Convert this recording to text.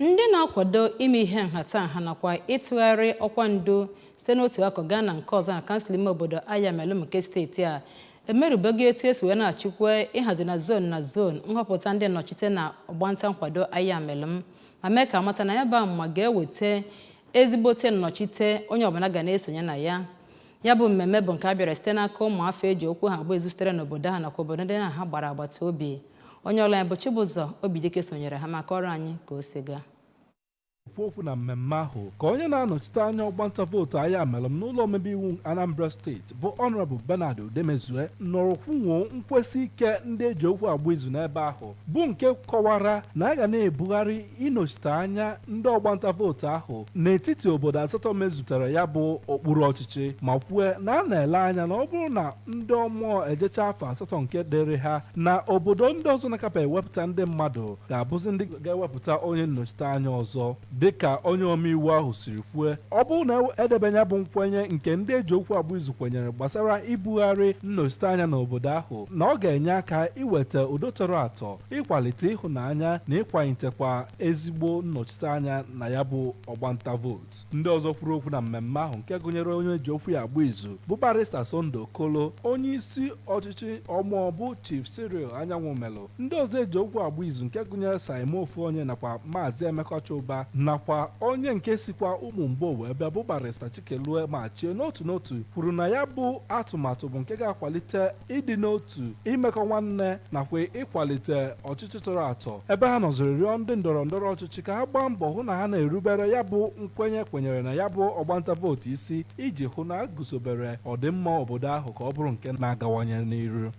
Ndị na-akwado ime ihe nhatanha nakwa ịtụgharị ọkwa ndu site n'otu akụkụ gaa na nke ọzọ na kansụl ime obodo Ayamelụm nke steeti a emerubego etu esi wee na-achịkwa ịhazi na zon na zon nhọpụta ndị nnọchite na ọgbanta nkwado Ayamelụm, ma mee ka amata na ya bụ amụma ga-eweta ezigbote nnọchite onye ọbụla ga na-esonye na ya. Ya bụ mmemme bụ nke a bịara site n'aka ụmụafọ eji okwu ha agba izu sitere n'obodo ahụ nakwa obodo ndị na ha gbara agbata obi. Onye ọrụ anyị bụ Chibụzọ Obidike sonyere ha maka ọrụ anyị ka o si gaa. Okwu okwu na mmemme ahụ ka onye na-anọchite anya ọgbanta vootu Ayamelụm n'ụlọ omebe iwu Anambra Steeti, bụ Honorable Bernard Udemezue, nọrọ kwunwoo nkwesị ike ndị eji okwu agba izu n'ebe ahụ, bụ nke kọwara na a ga na-ebugharị ịnọchite anya ndị ọgbanta vootu ahụ n'etiti obodo asatọ mezutara ya bụ okpuru ọchịchị, ma kwue na a na-ele anya na ọ bụrụ na ndị ọmụọ ejecha afọ 8 nke dịrị ha, na obodo ndị ọzọ na-akapa ewepụta ndị mmadụ ga-abụzi ndị ga-ewepụta onye nnọchite anya ọzọ. Dịka onye omeiwu ahụ siri kwue, ọ bụrụ na edebe ya bụ nkwenye nke ndị eji okwu agba izu kwenyere gbasara ibugharị nnọchite anya n'obodo ahụ, na ọ ga-enye aka iweta udo tọrọ atọ, ịkwalite ịhụnanya na ịkwalitekwa ezigbo nnọchite anya na ya bụ ọgbanta vootu. Ndị ọzọ kwuru okwu na mmemme ahụ, nke gụnyere onye ji okwu ya agba izu bụ Barrister Sunday Okolo, onye isi ọchịchị ọmụọ bụ Chief Cyril Anyanwụ Melụ, ndị ọzọ eji okwu agba izu nke gụnyere Saimo Ofuonye nakwa Maazị Emeka Chuba, nakwa onye nke sikwa ụmụ mgbo wee bịa bụ Barrister Chikelue Machie, n'otu n'otu kwuru na ya bụ atụmatụ bụ nke ga-akwalite ịdị n'otu, imekọ nwanne nakwa ịkwalite ọchịchị tọrọ atọ, ebe ha nọziri rịọ ndị ndọrọ ndọrọ ọchịchị ka ha gbaa mbọ hụ na ha na-erubere ya bụ nkwenye kwenyere na ya bụ ọgbanta vootu isi, iji hụ na a guzobere ọdịmma obodo ahụ ka ọ bụrụ nke na-agawanye n'iru.